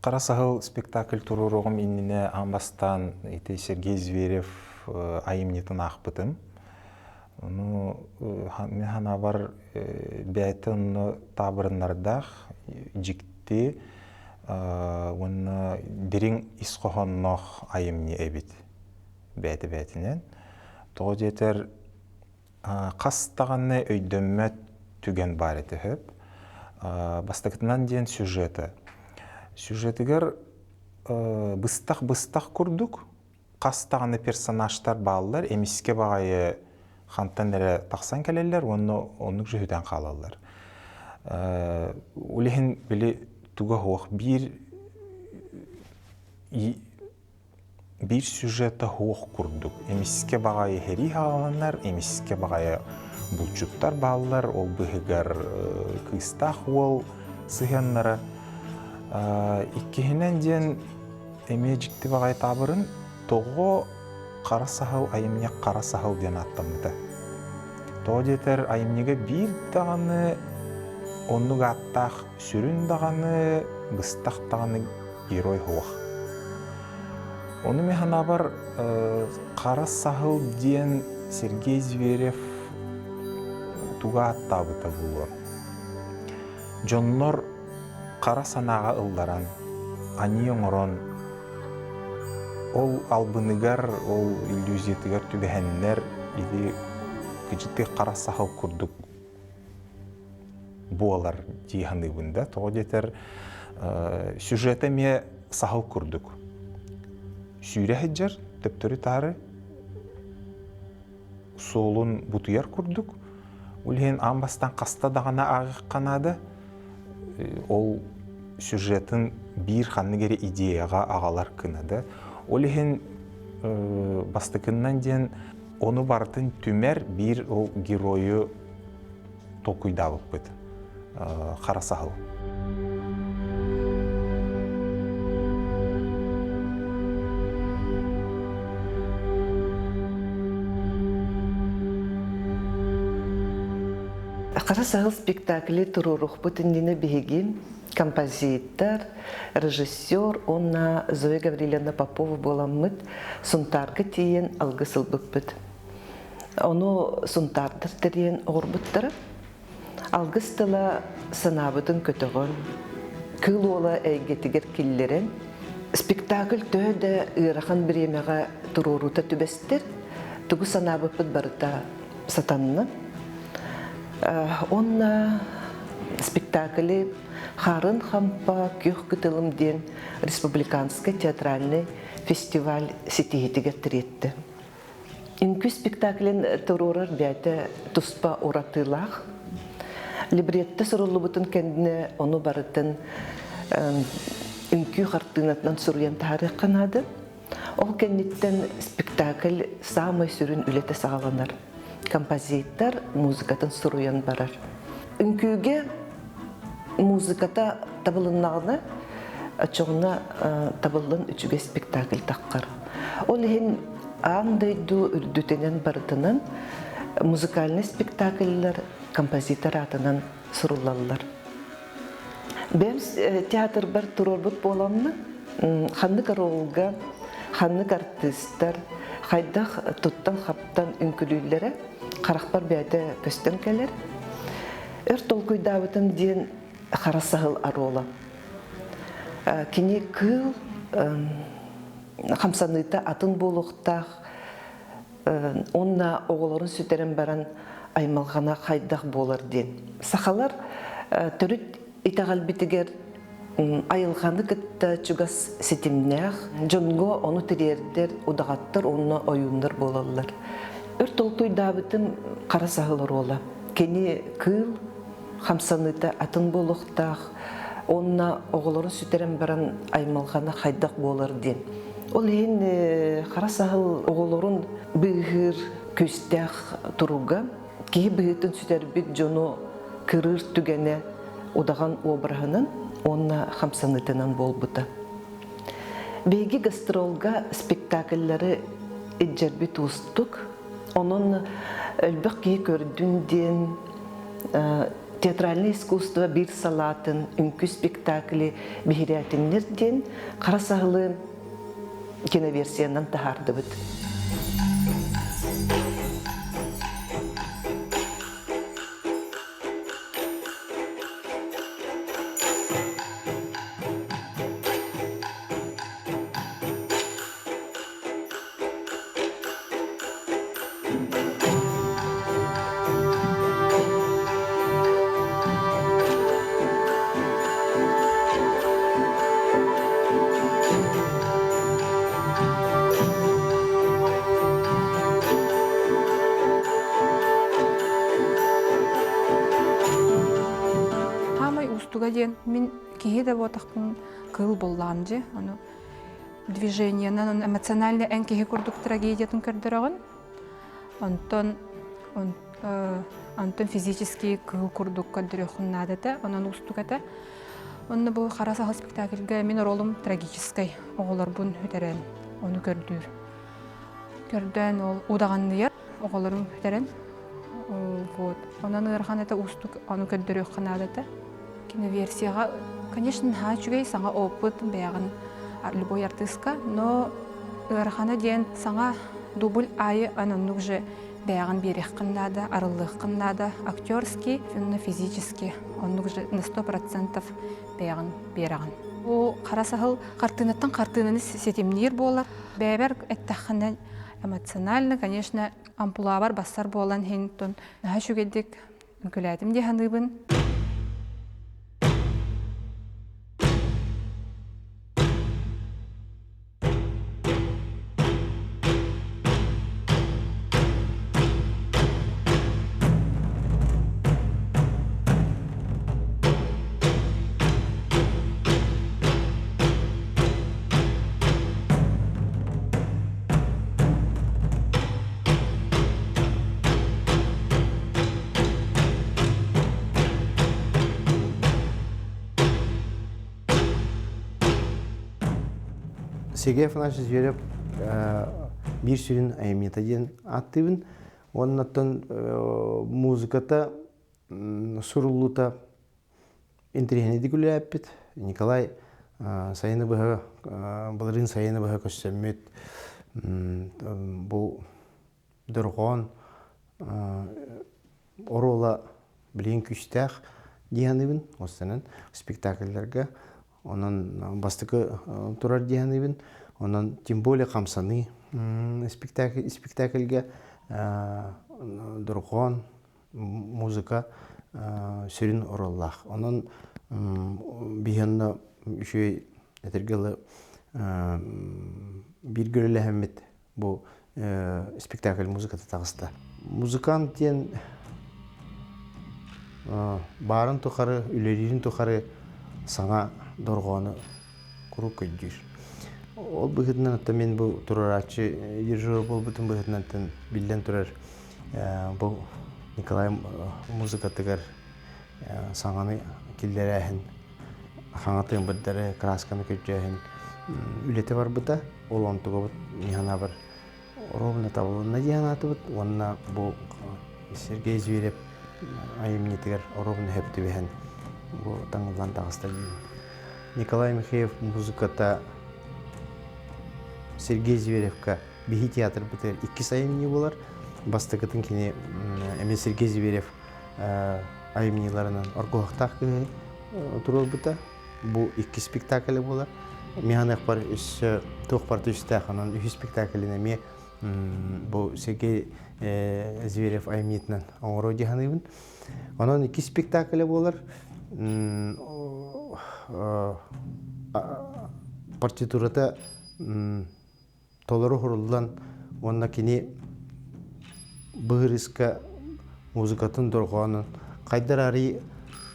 Хара саһыл спектакль туруоруоҕум иннинэ аан бастаан ити Сергей Зверев айымньытын аахпытым. Ону мин санаабар бэйэтэ онно таабырыннардаах, дьикти уонна дириҥ ис хоһоонноох айымньы эбит бэйэтэ бэйэтинэн. Тоҕо диэтэр Хас даҕаны өйдөммөт түгэн баар этэ сөп. Бастакытынан диэн сюжета. Сюжетыгар быстах-быстах курдук хас даҕаны персонажтар бааллар, эмискэ баҕайы хантан эрэ тахсан кэлэллэр уонна оннук дьүһүтэн хаалаллар. Ол иһин били туга суох биир Биир сюжета суох курдук. Эмискэ баҕайы сэрии саҕаланар, эмискэ баҕайы булчуттар бааллар, ол быыһыгар кыыстаах уол сыһыаннара. Иккиһинэн диэн эмиэ дьикти баҕайы таабырын тоҕо хара саһыл айымньы хара саһыл диэн ааттаммыта. Тоҕо диэтэр айымньыга биир даҕаны оннук ааттаах сүрүн даҕаны, быстах даҕаны герой суох. Ону мин санаабар Хара саһыл диэн Сергей Зверев туга ааттаабыта буолуо. Дьоннор хара санааҕа ылларан, аньыы оҥорон, ол албыныгар, ол иллюзиятыгар түбэһэннэр ити кыдьыты хара саһыл курдук буолар дии саныыбын да. Тоҕо диэтэр сюжета эмиэ саһыл курдук. Сүүрэ сылдьар, төптөрү-таары суолун бутуйар курдук. Ол иһин аан бастаан хаста даҕаны ааҕыахха наада. Ол сюжетын биир ханнык эрэ идеяҕа аҕалар гына да. Ол иһин бастакыннан диэн ону барытын түмэр биир ол геройу толкуйдаабыппыт хара саһыл. Хара саһыл спектакли туруорухпут иннинэ биһиги композитор, режиссер уонна Зоя Гаврильевна Попова буоламмыт Сунтаарга тиийэн алгыс ылбыппыт. Ону сунтаардар тэрийэн оҕорбуттара. Алгыс тыла санаабытын көтөҕөн, кыыл уола эйгэтигэр киллэрэн, спектакль төһө да ыарахан бириэмэҕэ туруоруута түбэстэр, тугу санаабыппыт барыта сатанна. Уонна спектакли Харын хампа күөх кытылым диэн республиканскай театральный фестиваль ситиһиитигэр тириэттэ. Үҥкүү спектаклин туруорар бэйэтэ туспа уратылаах. Либретто суруллубутун кэннэ ону барытын үҥкүү хартыынатынан суруйан таһаарыахха наада. Ол кэнниттэн спектакль саамай сүрүн үлэтэ саҕаланар. Композитор музыкатын суруйан барар. Үҥкүүгэ музыката табылыннаҕына, оччоҕуна табыллан үчүгэй спектакль таххар. Ол иһин аан дойду үрдүтүнэн барытынан музыкальнай спектакльлар композитор аатынан суруллаллар. Бэйэм театрбар туруорбут буоламмын, ханнык оруолга, ханнык артыыстар хайдах туттан-хаптан үҥкүлүүллэрэ харахпар бэйэтэ көстөн кэлэр. Өр толкуйдаабытым диэн хара саһыл оруола. Кини кыыл хамсаныыта атын буолуохтаах уонна оҕолорун сүтэрэн баран аймалҕана хайдах буолар диэн. Сахалар төрүт итэҕэлбитигэр айылҕаны кытта чугас ситимнээх, дьонго ону тириэрдэр удаҕаттар уонна ойууннар буолаллар. Өр толкуйдаабытым хара саһыл оруола. Кини кыыл хамсаныыта атын буолуохтаах уонна оҕолорун сүтэрэн баран аймалҕана хайдах буолар диэн. Ол иһин хара саһыл оҕолорун быыһыыр күүстээх туруга киһи быһыытын сүтэрбит дьону кырыыр түгэнэ удаҕан обраһынан уонна хамсаныытынан буолбута. Биһиги гастролга спектакльлары илдьэрбит уустук, онон элбэх киһи көрдүн диэн. Театральное искусство биир салаатын үҥкүү спектакли биһирээтиннэр диэн хара саһылы киноверсиянан таһаардыбыт. Хаамай уустуга диэн мин киһи да буотахпын кыыл буллаам дьи ону движениенан эмоционально эн киһи курдук трагедиятын көрдөрөҕүн онтон онтон физически кыыл курдук көрдөрүөххүн наадата онон уустук этэ онно бу хара саха спектакльга мин оруолум трагическай оҕолорбун сүтэрэн ону көрдүүр көрдөөн ол удаҕанныйар оҕолорун сүтэрэн вот онон ыарахан этэ уустук ону көрдөрүөххэ наадата Киноверсияҕа, конечно, наһаа үчүгэй саҥа опыт бэйэҕин любой артыыска, но ыарахана диэн саҥа дубль аайы оннук же бэйэҕин биэриэххин наада, арыллыаххын наада актерский, уонна физически оннук же на 100% бэйэҕин биэрэҕин. Бу хара саһыл хартыынаттан хартыынаны ситимниир буолар. Бэйэбэр эттэххинэ эмоционально, конечно, ампулаабар бассар буолан иһин наһаа үчүгэйдик Үҥкүүлээтим дии саныыбын. Сергей Афанасьевич Зверев биир сүрүн айымньыта диэн ааттыыбын. Уоннаттан музыката суруллуута интэриэһинэйдик үлэлээппит. Николай сайыны быһа былырыын сайыны быһа көрсөммүт бу дорҕоон оруола билигин күүстээх дии саныыбын. Останан спектакльларга онон бастакы турар дии саныыбын. Онон тем более хамсаныы спектакльга дорҕоон музыка сүрүн оруоллаах. Онон биһиэннэ үчүгэй этэргэ дылы бииргэ үлэлэһэммит бу спектакль музыката таҕыста. Музыкант диэн баарын тухары, үлэлиирин тухары саҥа дорҕоону куруук көрдүүр. Ол быһыытынан оттон мин бу туруорааччы дирижер буолбутум быһыытынан биллэн турар бу Николай музыкатыгар саҥаны киллэрээһин, хаҥатыан бырдары, красканы көрдөөһүн үлэтэ барбыта. Ол онтугабыт мин ровно табылынна дии санаатыбыт уонна бу Сергей Зверев айымньытыгар ровно сөп түбэһэн бу таҥыллан таҕыста диибин. Николай Михеев музыката Сергей Зверевка биһи театрбытыгар иккис айымньы буолар. Бастакытын кини эмиэ Сергей Зверев айымньыларынан оргуһахтаах кыһы туруорбута. Бу икки спектакль буолар. Миһаныахпар өссө туох барыта үстээх, онон үһүс спектаклин эмиэ бу Сергей Зверев айымньытынан оҥоруо дии саныыбын. Онон икки спектакль буолар. Партитурата толору суруллан уонна кини быһырыска музыкатын дорҕоонун хайдар арый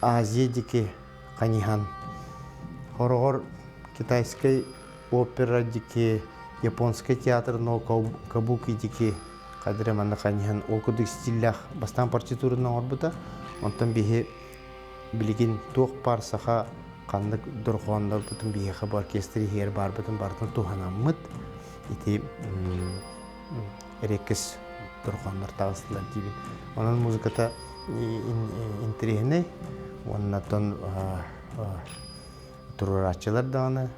Азия диэки хайыһан хороҕор китайскай опера диэки японскай театр но кабуки диэки хайдара манна хайыһан ол курдук стиллээх бастаан партитураны оҥорбута онтон биһи билигин туох баар саха ханнык дорҕооннорбутун биһиэхэ бу оркестр иһигэр баарбытын барытын туһанаммыт ити эриэккэс дорҕооннор таҕыстылар диибин. Онон музыката интэриэһинэй уонна оттон туруорааччылар даҕаны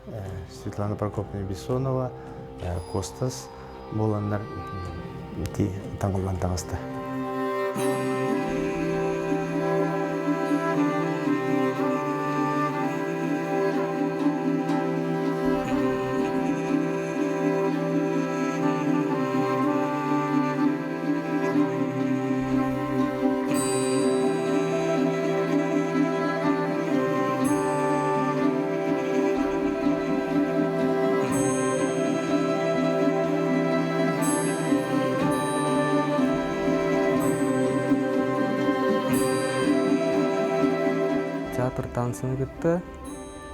Светлана Прокопьевна Бессонова, Костас буоланнар ити таҥыллан таҕыста. Театр танцыны кытта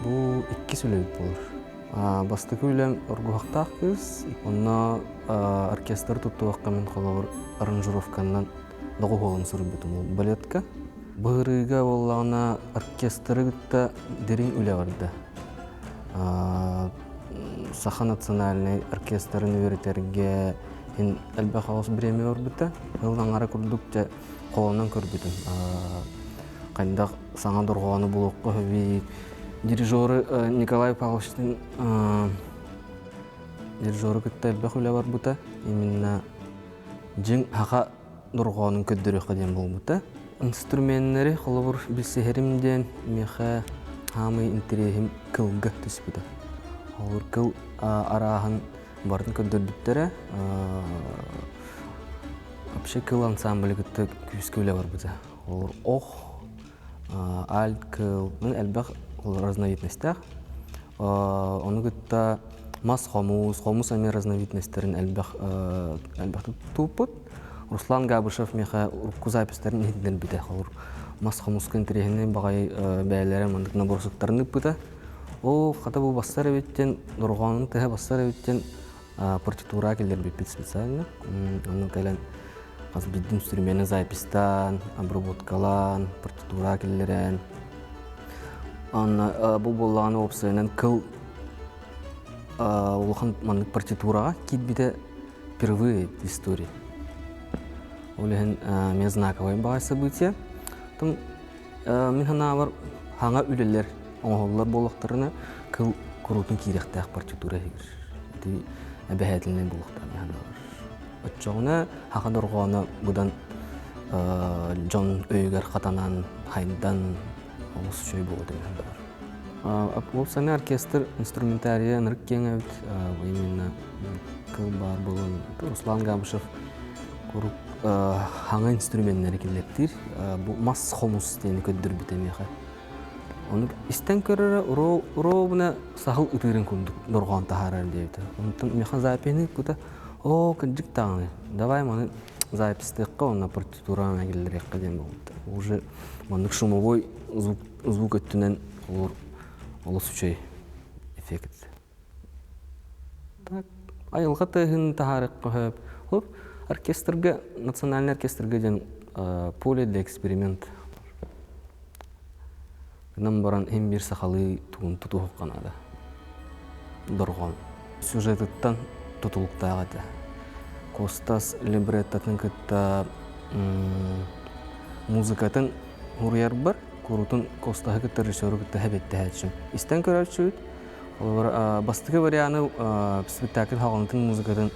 бу иккис үлэбит буолар. Бастакы үлэм Оргуһахтаах кыыс, онно оркестр туттуохха мин холобур аранжировканан доҕуһуолун суруйбутум балетка. Быһырыыга буоллаҕына оркестры кытта дириҥ үлэ барда. Саха национальнай оркестрын үөрэтэргэ ин элбэх аҕыс бириэмэ барбыта. Ыл аҥара курдук дьэ холонон көрбүтүм. Хайдах саҥа дорҕоону булуохха сөбүй. Дирижеры Николай Павловичтын дирижеры кытта элбэх үлэ барбыта. Именно дьиҥ саха дорҕоонун көрдөрүөххэ диэн буолбута. Инструменнэри холобур билсиһэрим диэн миэхэ хаамый интэриэһим кылга түспүтэ. Холобур кыл арааһын барытын көрдөрбүттэрэ. Вообще кыл ансамблы кытта күүскэ үлэ барбыта. Холобур ох, альт кыл, элбэх разновидностях. Ону кытта мас хомус, хомус эмиэ разновидностарын элбэх элбэх тууппут. Руслан Габышев миэхэ урукку записьтарын иһитиннэрбитэ. Холур мас хомуска интэриэһинэй баҕайы бэйэлэрэ маннык набросоктарын ыыппыта. Оо, хата бу бассар эбиттэн, дорҕоонун тыһа бассар эбиттэн партитура киллэрбиппит специально. Ону кэлэн хас биирдии инструмени записьтаан, обработкалаан, партитура киллэрэн. Онно бу буоллаҕына уопсайынан кыл улахан маннык партитураҕа киирбитэ впервые в истории. Ол иһин эмиэ знаковай баҕай событие. Потом мин санаабар хаҥа үлэлэр оҥоһуллар буоллахтарына кыл куруутун киириэхтээх партитура иһигэр. Ити эбэһээтэлинэй буолуохтаах мин санаабар. Оччоҕуна саха дорҕооно быдан дьон өйүгэр хатанан, хайдан олус үчүгэй буолуо диэн санаабар. Уопсайынан оркестр инструментарийа ынырык киэҥ эбит. Именно кыл баар буолан Руслан Габышев куруук хаҥа инструменнары киллэртиир. Бу мас хомус диэни көрдөрбүтэ миэхэ. Ону истэн көрөрө урообуна саһыл ытыырын курдук дорҕоон таһаарар диэбитэ. Онтон миэхэ запиһын ыыппыта, оо, кырдьык даҕаны, давай маны записьтыахха уонна партитураҕа киллэриэххэ диэн буолбута. Уже маннык шумовой звук, звук өттүнэн олор олус үчүгэй эффект. Так, айылҕа тыаһын таһаарыахха сөп. Хоп, оркестрга, национальный оркестрга диэн поле для эксперимент. Гынан баран иһин биир сахалыы тугун тутуһуохха наада. Дорҕоон. Сюжетыттан тутулуктаах этэ. Костас либреттатын кытта музыкатын уруйарбар курутун Костаһы кытта режиссеру кытта хэбэттэһээччим. Истэн көрөөччүбүт. Олор бастакы варианы спектакль хаҕылытын музыкатын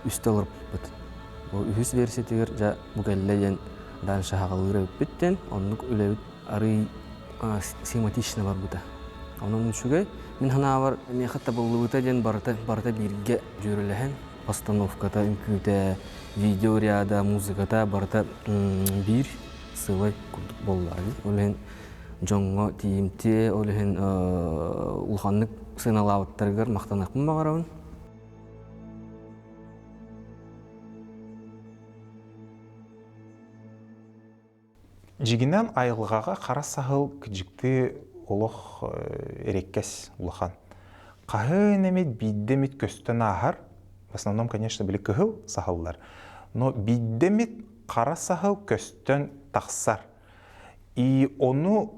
үстэ олорпуппут. Бу үһүс версиятыгар дьэ бу кэллэ диэн дальше хаҕалыыр эбиппит диэн оннук үлэбит арый схематично барбыта. Онон үчүгэй. Мин санаабар миэхэ табыллыбыта диэн барыта барыта бииргэ дьүөрэлэһэн постановката, үҥкүүтэ, видео ряда, музыката барыта биир сылай курдук буолла. Ол иһин дьоҥҥо тиийимтиэ, ол иһин улаханнык сыаналаабыттарыгар махтаныахпын баҕарабын. Дьигинэн айылҕаҕа хара саһыл кыдьыктыы олох эрэккэс улахан. Хаһан эмит биирдэ эмит көстөн ааһар, в основном, конечно, били кыһыл саһыллар, но биирдэ эмит хара саһыл көстөн тахсар. И ону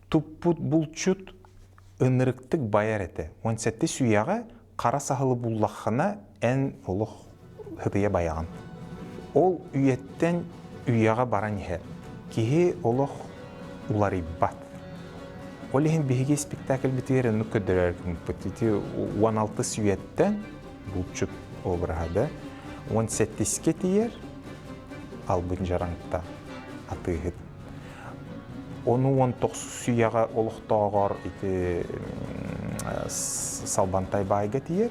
туппут булчут ынырыктык байар этэ. 17 үйэҕэ хара саһылы буллаххына эн олох һытыйа байаҕын. Ол үйэттэн үйэҕэ баран иһэр. Киһи олох уларыйбат. Ол иһин биһиги спектакльбитигэр оннук көрдөрөр гыммыппыт. Ити 16 үйэттэн булчут обраһа да 17-ке тиийэр албын дьараҥта атыыһыт. Ону 19 үйэҕэ олохтооҕор ити Салбантай баайга тиийэр.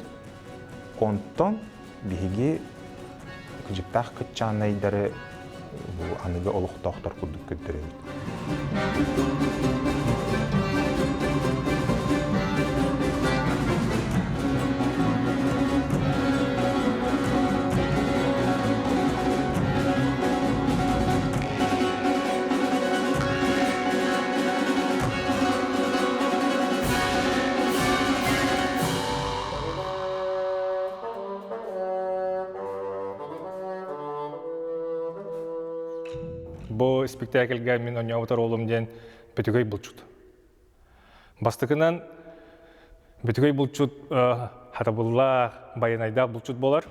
Онтон биһиги кыдьыктаах кытчаанайдары бу аныгы олохтоохтор курдук көрдөрөбүт. Бу спектакльга мин оонньообут оруолум диэн Бөтүгэй булчут. Бастакынан Бөтүгэй булчут хатабыллаах, байанайдаах булчут буолар.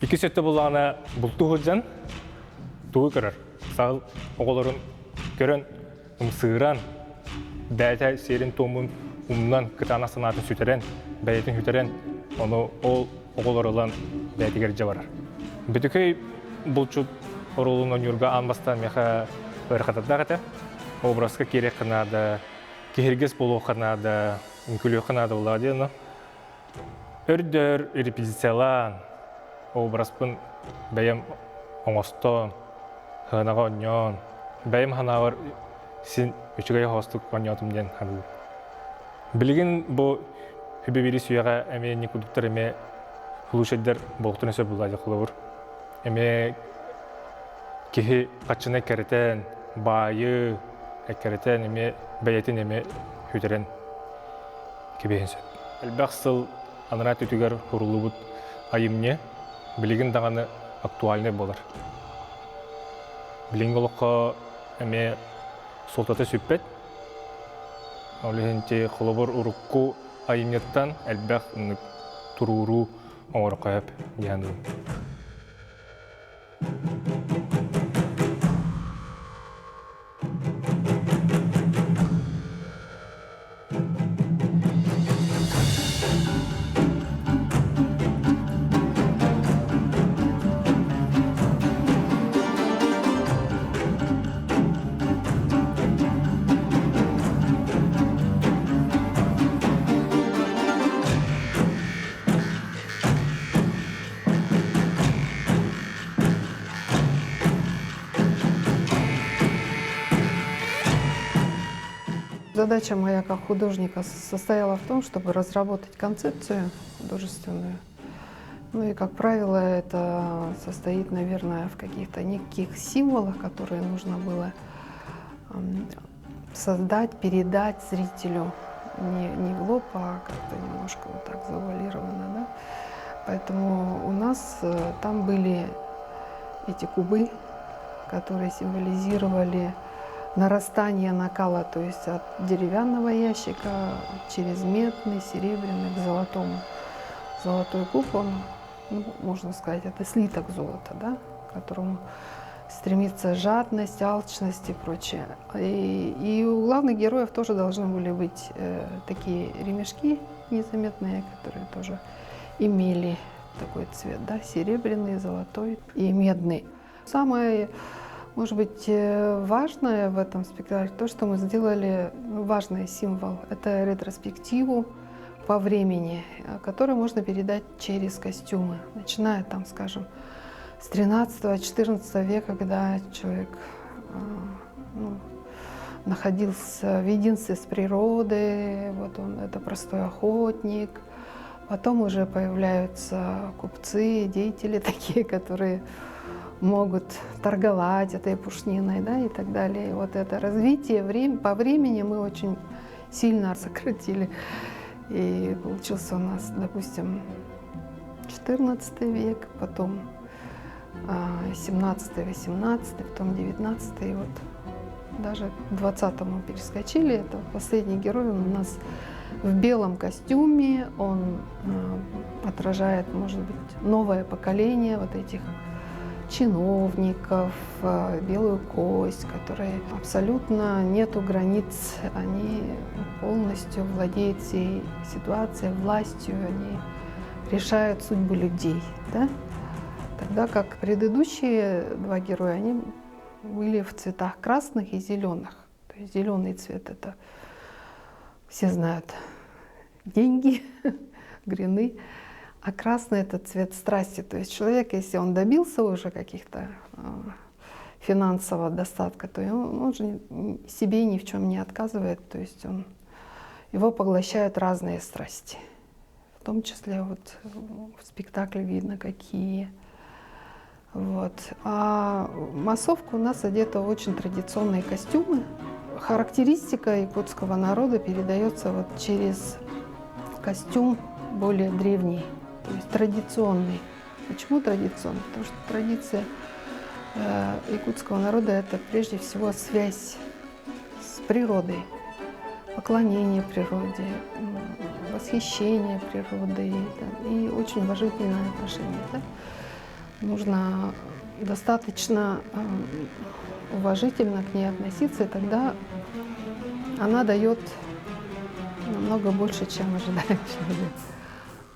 Иккис өттө буллаҕына бултуу сылдьан тугу көрөр? Саһыл оҕолорун көрөн ымсыыран, бэйэтэ сиэрин-туомун умнан, кытаанах санаатын сүтэрэн, бэйэтин сүтэрэн, ону ол оҕолор ылан бэйэтигэр дьэ барар. Бөтүкэй булчут оруолун оонньуурга аан бастаан миэхэ ыарахатардаах этэ. Образка киириэххэ наада, киһиргэс буолуохха наада, үҥкүлүөххэ наада буоллаҕа дии ону. Өрдөр репетициялаан, образпын бэйэм оҥостон, сыанаҕа оонньоон, бэйэм санаабар син үчүгэй оһоҕостук оонньоотум диэн саныыбын. Билигин бу хүбэбири сүөҕэ эмиэ никудуктар эмиэ слушайдар буолуохтарын сөп булла холобур. Эмиэ киһи хаччына кэрэтэн, баайы эккэрэтэн эмиэ бэйэтин эмиэ сүтэрэн кэбиһин сөп. Элбэх сыл анараа өттүгэр суруллубут айымньы билигин даҕаны актуальнай буолар. Билиҥҥи олоххо эмиэ суолтата сүппэт. Ол иһин ти холобур урукку айымньыттан элбэх туруоруу оҥоруохха сөп дии саныыбын. Задача моя как художника состояла в том, чтобы разработать концепцию художественную. Ну и, как правило, это состоит, наверное, в каких-то неких символах, которые нужно было создать, передать зрителю не, не в лоб, а как-то немножко вот так завуалированно. Да? Поэтому у нас э, там были эти кубы, которые символизировали нарастание накала, то есть от деревянного ящика через медный, серебряный к золотому. Золотой куб, он, ну, можно сказать, это слиток золота, да, к которому стремится жадность, алчность и прочее. И, и у главных героев тоже должны были быть э, такие ремешки незаметные, которые тоже имели такой цвет, да, серебряный, золотой и медный. Самое, может быть, э, важное в этом спектакле то, что мы сделали ну, важный символ. Это ретроспективу по времени, э, которую можно передать через костюмы. Начиная там, скажем, с 13-14 века, когда человек э, ну, находился в единстве с природой, вот он это простой охотник. Потом уже появляются купцы, деятели такие, которые могут торговать этой пушниной, да, и так далее. И вот это развитие время, по времени мы очень сильно сократили. И получился у нас, допустим, 14 век, потом 17 18 потом 19 и вот даже к 20-му перескочили. Это последний герой, он у нас в белом костюме, он э, отражает, может быть, новое поколение вот этих чиновников, белую кость, которые абсолютно нету границ, они полностью владеют всей ситуацией, властью, они решают судьбы людей. Да? Тогда как предыдущие два героя, они были в цветах красных и зеленых. То есть зеленый цвет это все знают деньги, грины, а красный это цвет страсти. То есть человек, если он добился уже каких-то финансового достатка, то он же себе ни в чем не отказывает, то есть он, его поглощают разные страсти. В том числе вот в спектакле видно, какие. Вот. А массовка у нас одета в очень традиционные костюмы. Характеристика якутского народа передается вот через костюм более древний, то есть традиционный. Почему традиционный? Потому что традиция якутского народа – это прежде всего связь с природой, поклонение природе, восхищение природой да, и очень уважительное отношение. Да? Нужно достаточно уважительно к ней относиться, и тогда она дает намного больше, чем ожидает человек.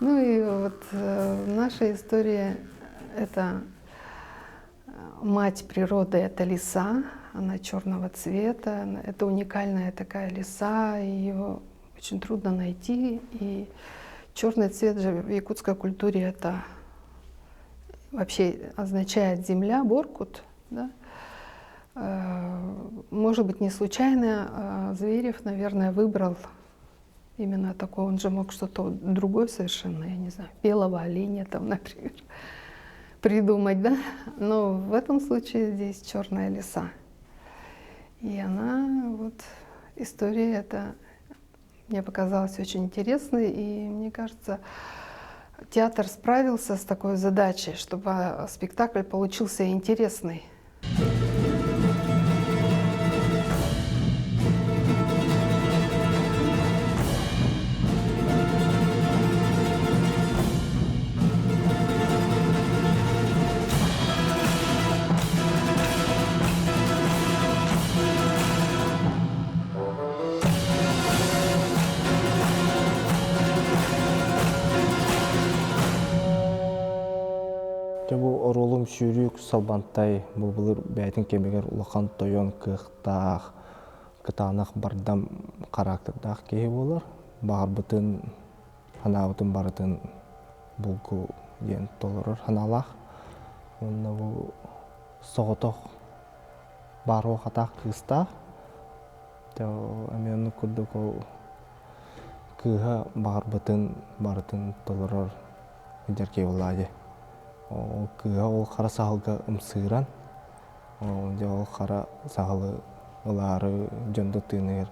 Ну и вот в нашей истории это мать природы, это лиса, она черного цвета, это уникальная такая лиса, ее очень трудно найти. И черный цвет же в якутской культуре это вообще означает земля, боркут. Да? Может быть, не случайно Зверев, наверное, выбрал именно такой, он же мог что-то другое совершенно, я не знаю, белого оленя там, например, придумать, да? Но в этом случае здесь черная лиса. И она, вот, история эта мне показалась очень интересной, и мне кажется, театр справился с такой задачей, чтобы спектакль получился интересный. Дьэ бу оруолум сүүрүүк Салбантай бу былыр бэйэтин кэмигэр улахан тойон кыахтаах, кытаанах бардам характердаах киһи буолар. Баҕарбытын, санаабытын барытын булгу диэн толорор санаалаах. Уонна бу соҕотох баар хатаах кыыстаах. Эмиэ оннук курдук ол кыыһа баҕарбытын барытын толорор дьэркэй буоллаҕа дии. Ол кыыһа ол хара саһылга ымсыыран, дьэ ол хара саһылы ылаары дьон да тыыныгар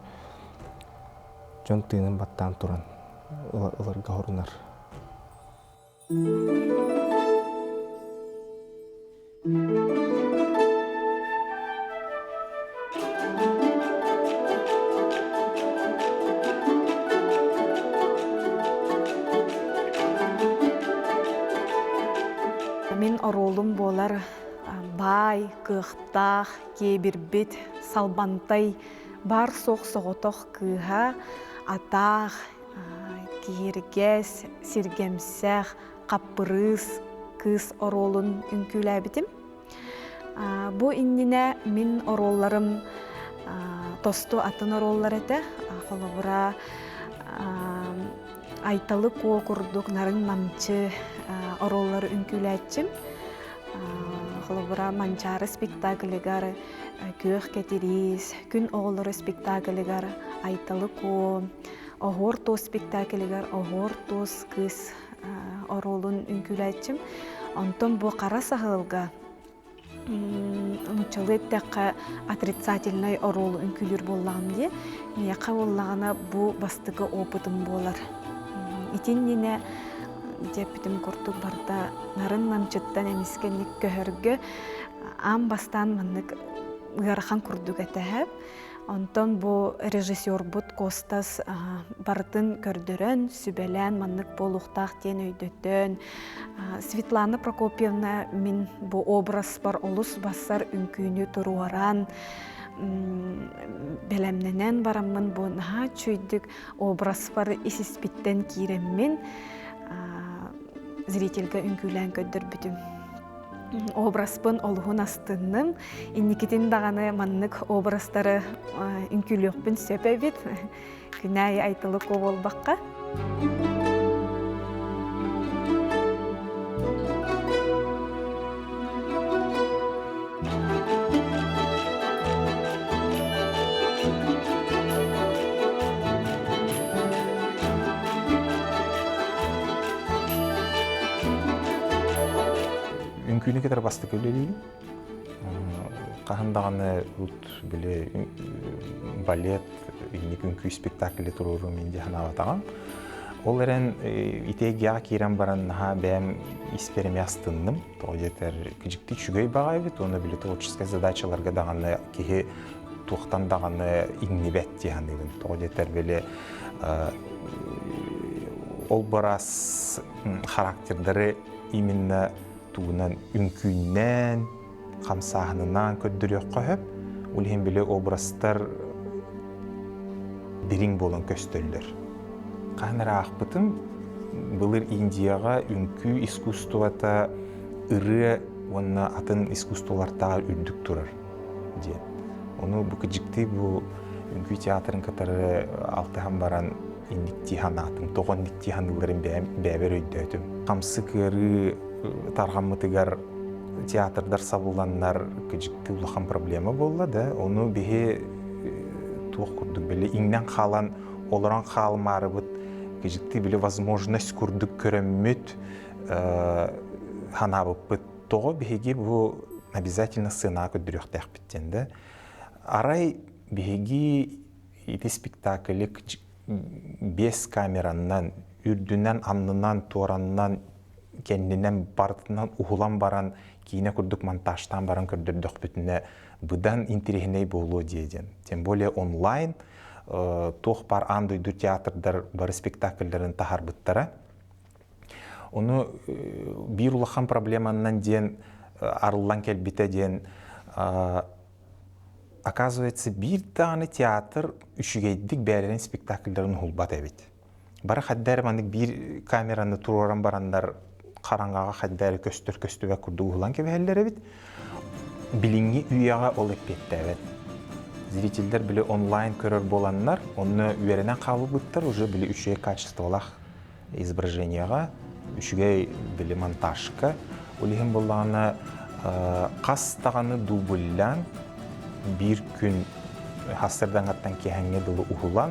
дьон тыынын баттаан туран ыларга хорунар. Мин оруолум буолар баай, кыахтаах, киэбирбит, салбантай, баар-суох соҕотох кыыһа, атаах, киһиргэс, сиргэмсэх, хаппырыыс кыыс оруолун үҥкүүлээбитим. Бу иннинэ мин оруолларым тосту атын оруоллар этэ. Холобура, Айталы Куо курдук нарын-намчы оруоллары үҥкүүлээччим. Холобура, Манчаары спектаклыгар Күөх Кэтириис, Күн оҕолоро спектаклыгар Айталы Куо, Оһуор туос спектаклыгар Оһуор туос кыыс оруолун үҥкүүлээччим. Онтон бу хара саһылга нууччалыы эттэххэ отрицательнай оруолу үҥкүүлүүр буоллаҕым дии. Миэхэ буоллаҕына бу бастакы опытым буолар. Итиннинэ дьэппитим курдук барыта нарын-намчыттан эмискэ көһөргө аан бастаан маннык ыарахан курдук этэһэп. Онтон бу режиссербут Костас барытын көрдөрөн, сүбэлээн маннык буолуохтаах диэн өйдөтөн, Светлана Прокопьевна мин бу образпар олус бассар үҥкүүнү туруоран, бэлэмнэнэн бараммын бу наһаа үчүгэйдик образпар ис-испиттэн киирэммин зрительгэ үҥкүүлээн көрдөрбүтүм. Образпын олуһун астынным. Инникитин даҕаны маннык образтары үҥкүүлүөхпүн сөп эбит. Күнээй айтылык буолбакка. Үҥкүүнү кытары бастакы үлэлиибин. Хаһан даҕаны тут били балет инник үҥкүү спектакли туруорум мин дии санаабатаҕым. Ол эрэн итиэгиэҕэ киирэн баран наһаа бэйэм испэр эмиэ астынным. Тоҕо диэтэр кыдьыкты үчүгэй баҕайы эбит уонна били творческай задачаларга даҕаны киһи туохтан даҕаны иҥнибэт дии саныыбын. Тоҕо диэтэр били ол барас характердары именно тугунан үҥкүүннээн, хамсааһынынан көрдөрүөххэ сөп. Ол иһин били образтар дириҥ буолан көстөллөр. Хаһан эрэ аахпытым, былыр Индияҕа үҥкүү искусствота ырыа уонна атын искусстволартааҕар үрдүк турар диэн. Ону бу кыдьыктыы бу үҥкүү театрын кытары алтыһан баран инниктии санаатым. Тоҕо инниктии саныылларын бэйэбэр өйдөөтүм. Хамсык ыарыы тарҕаммытыгар театрдар сабылланнар кыдьыктыы улахан проблема буолла да, ону биһи туох курдук били иҥнэн хаалан олорон хаалмаарыбыт кыдьыктыы били возможность курдук көрөммүт ханаабыппыт тоҕо биһиги бу обязательно сценаҕа көрдөрүөхтээхпит диэн да арай биһиги ити спектаклы без камераннан үрдүнэн аннынан туораннан кэннинэн барытынан уһулан баран киинэ курдук монтажтаан баран көрдөрдөхпүтүнэ быдан интэриэһинэй буолуо дии диэн. Тем более онлайн туох баар аан дойду театрдар бары спектакльдарын таһаарбыттара. Ону биир улахан проблеманнан диэн арыллан кэлбитэ диэн оказывается биир даҕаны театр үчүгэйдик бэйэлэрин спектакльдарын уһулбат эбит. Бары хайда эрэ маннык биир камераны туруоран бараннар хараҥаҕа хайда эрэ көстөр көстүбэт курдук уһулан кэбиһэллэр эбит. Билиҥҥи үйэҕэ ол эппиэттээбэт. Зрителлэр били онлайн көрөр буоланнар, онно үөрэнэн хаалбыттар уже били үчүгэй качестволаах изображениеҕа, үчүгэй били монтажка. Ол иһин буоллаҕына хас даҕаны дубльлаан биир күн хастардаҥаттан киэһэҥҥэ дылы уһулан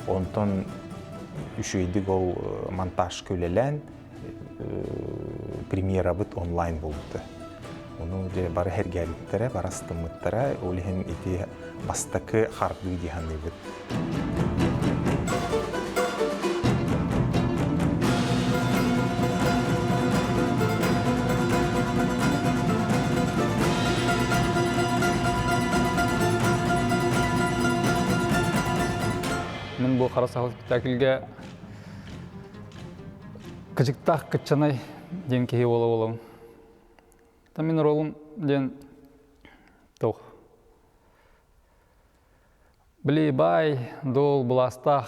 Онтон үчүгэйдик ол монтажка үлэлээн премьерабыт онлайн буолбута. Ону дьэ бары сэргээбиттэрэ, бары астыммыттара. Ол иһин ити бастакы хардыы дии саныыбыт. Мин бу хара сахал спектакльга кыдьыктаах кыччанай диэн киһи буола буолабын. Та мин ролум диэн туох Били баай, дуол, былаастаах,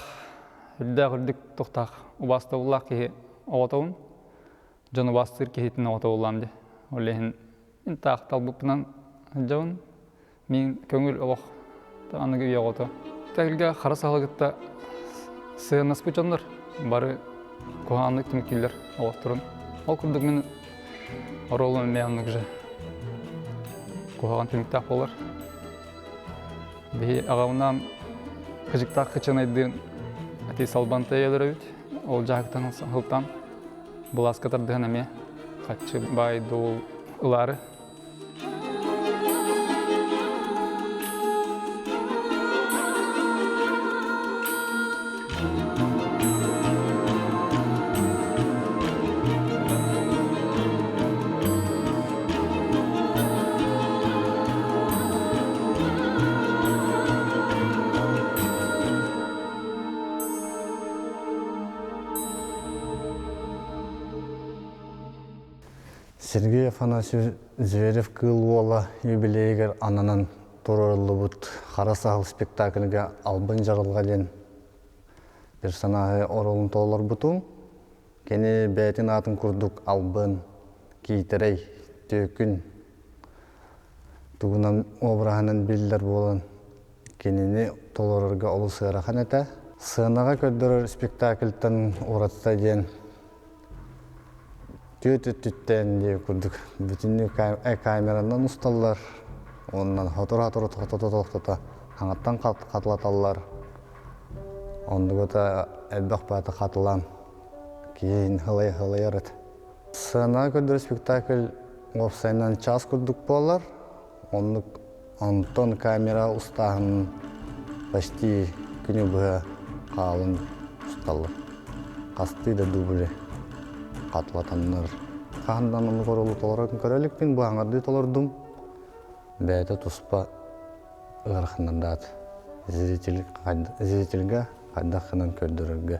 үрдээх үрдүк тухтаах убаастабыллаах киһи оҕотобун. Дьон убаастыыр киһитин оҕото буоллаам дии. Ол иһин мин таах талбыппынан сылдьабын. Мин көҥүл олох аныгы үйэ оҕото. Тэлгэ хара саһылы кытта сыһыаннаспыт дьоннор бары куһаҕаннык түмүктүүллэр олохторун. Ол курдук мин оруолум эмиэ оннук же куһаҕан түмүктээх буолар. Биһи аҕабынаан кыдьыктаах кычанайдыын ити Салбантай өлөрөбүт. Ол дьаһыктан сылтан былааска тардыһан эмиэ хаччы баай дуол ылаары. Сергей Афанасьевич Зверев-Кыыл Уола юбилейыгар ананан туруоруллубут Хара саһыл спектакльга Албын Дьарылҕа диэн персонажы оруолун толорбутум. Кини бэйэтин аатын курдук албын, киитэрэй, түөкүн тугунан обраһынан биллэр буолан кинини толорорго олус ыарахан этэ. Сыанаҕа көрдөрөр спектакльтан уратыта диэн түөрт өттүттэн диэ курдук бүтүннүү камеранан усталлар уонна сотору-сотору тохтото-тохтото хаҥаттан хатылаталлар. Оннугута элбэх баата хатылаан киһин хылайар этэ. Сыанаҕа көрдөрөр спектакль уопсайынан час курдук буолар. Оннук онтон камера устааһын почти күнү быһа хаалан усталлар. Хастыы да дубль хатылатаннар. Хаһан да оннук оруолу толорон көрө иликпин, бу аҥардыы толордум. Бэйэтэ туспа ыараханнардаат зритель зрительгэ хайдах гынан көрдөрөргө.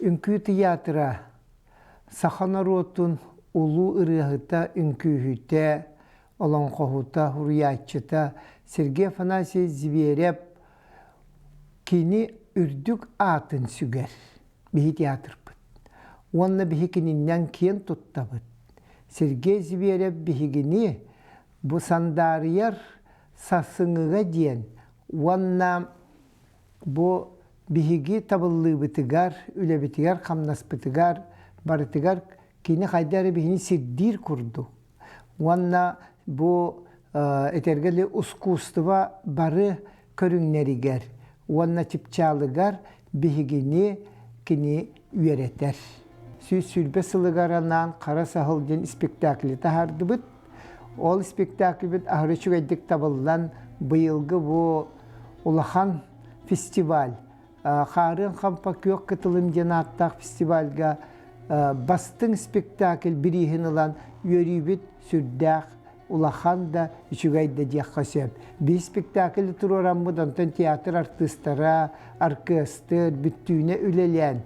Үҥкүү тыйаатыра саха норуотун улуу ырыаһыта, үҥкүүһүтэ, олоҥхоһута, суруйааччыта Сергей Афанасьевич Зверев кини үрдүк аатын сүгэр биһи театрбыт. Уонна биһи кининнэн киэн туттабыт. Сергей Зверев биһигини бу сандаарыйар сарсыҥҥыга диэн уонна бу биһиги табыллыыбытыгар, үлэбитигэр-хамнаспытыгар барытыгар кини хайда эрэ биһини сирдиир курдук. Уонна бу этэргэ ускуустуба бары көрүҥнэригэр уонна чыпчаалыгар биһигини кини үөрэтэр. 120 сылыгар анаан Хара саһыл диэн спектакли таһаардыбыт. Ол спектакльбит аһары үчүгэйдик табыллан, быйылгы бу улахан фестиваль Хаарыан хампа күөх кытылым диэн ааттаах фестивальга бастыҥ спектакль бирииһин ылан үөрүүбүт сүрдээх улахан да үчүгэй да диэххэ сөп. Биир спектакль туруораммыт, онтон театр артыыстара, аркыастыр бүттүүнэ үлэлээн,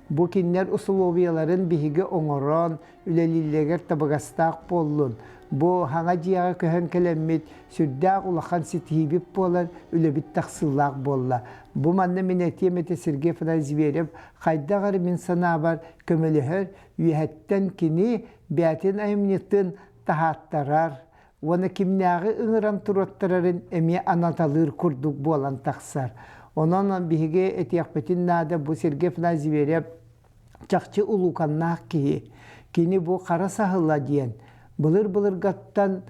бу кинилэр усулуобуйаларын биһиги оҥорон, үлэлииллэригэр табыгастаах буоллун. Бу хаҥа дьиэҕэ көһөн кэлэммит сүрдээх улахан ситиһиибит буолан, үлэбит тахсыылаах буолла. Бу манна мин этиэм этэ Сергей Афанасьевич Зверев хайдах эрэ мин санаабар көмөлөһөр, үөһэттэн кини бэйэтин айымньытын таһааттарар уонна кимнээҕи ыҥыран туруоттарарын эмиэ анаталыыр курдук буолан тахсар. Онон биһиги этиэхпитин наада бу Сергей Афанасьевич Зверев чахчы улууканнаах киһи. Кини бу хара саһыла диэн былыр-былыргаттан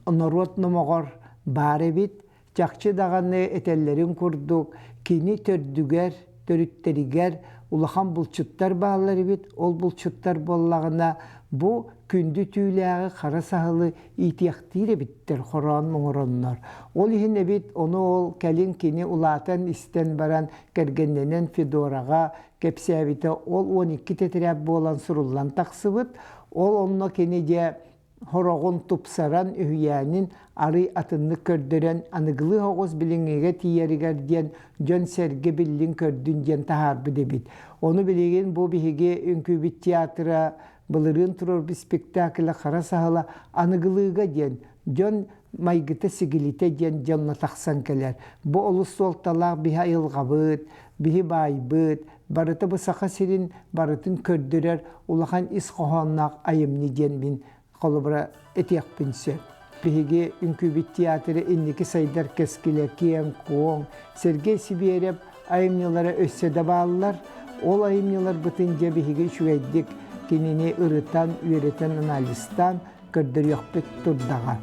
норуот номоҕор баар эбит. Чахчы даҕаны этэллэрин курдук, кини төрдүгэр, төрүттэригэр улахан булчуттар бааллар эбит. Ол булчуттар буоллаҕына, бу күндү түүлээҕи хара саһылы иитиэхтиир эбиттэр хороон моҥороннор. Ол иһин эбит ону ол кэлин кини улаатан истэн баран кэргэннэнэн Федораҕа кэпсээбитэ ол 12 тэтэрээт буолан суруллан тахсыбыт. Ол онно кини дьэ хороҕун тупсаран үһүйээнин арый атыннык көрдөрөн аныгылыы оҕус билиҥҥигэ тиийэригэр диэн дьон-сэргэ биллин көрдүн диэн таһаарбыт эбит. Ону билигин бу биһиги үҥкүүбүт театра былырыын туруорбут спектаклэ хара саһыла аныгылыыга диэн дьон майгыта-сигилитэ диэн дьонно тахсан кэлэр. Бу олус суолталаах биһи айылҕабыт, биһи баайбыт, барыта бу Саха сирин барытын көрдөрөр улахан ис хоһоонноох айымньы диэн мин холобура этиэхпин сөп. Биһиги үҥкүүбүт театры инники сайдар кэскилэ киэҥ-куоҥ, Сергей Сибиэрэп айымньылара өссө да бааллар. Ол айымньыларбытын дьэ биһиги үчүгэйдик кинини ырытан, үөрэтэн, анализтаан көрдөрүөхпүт турдаҕа.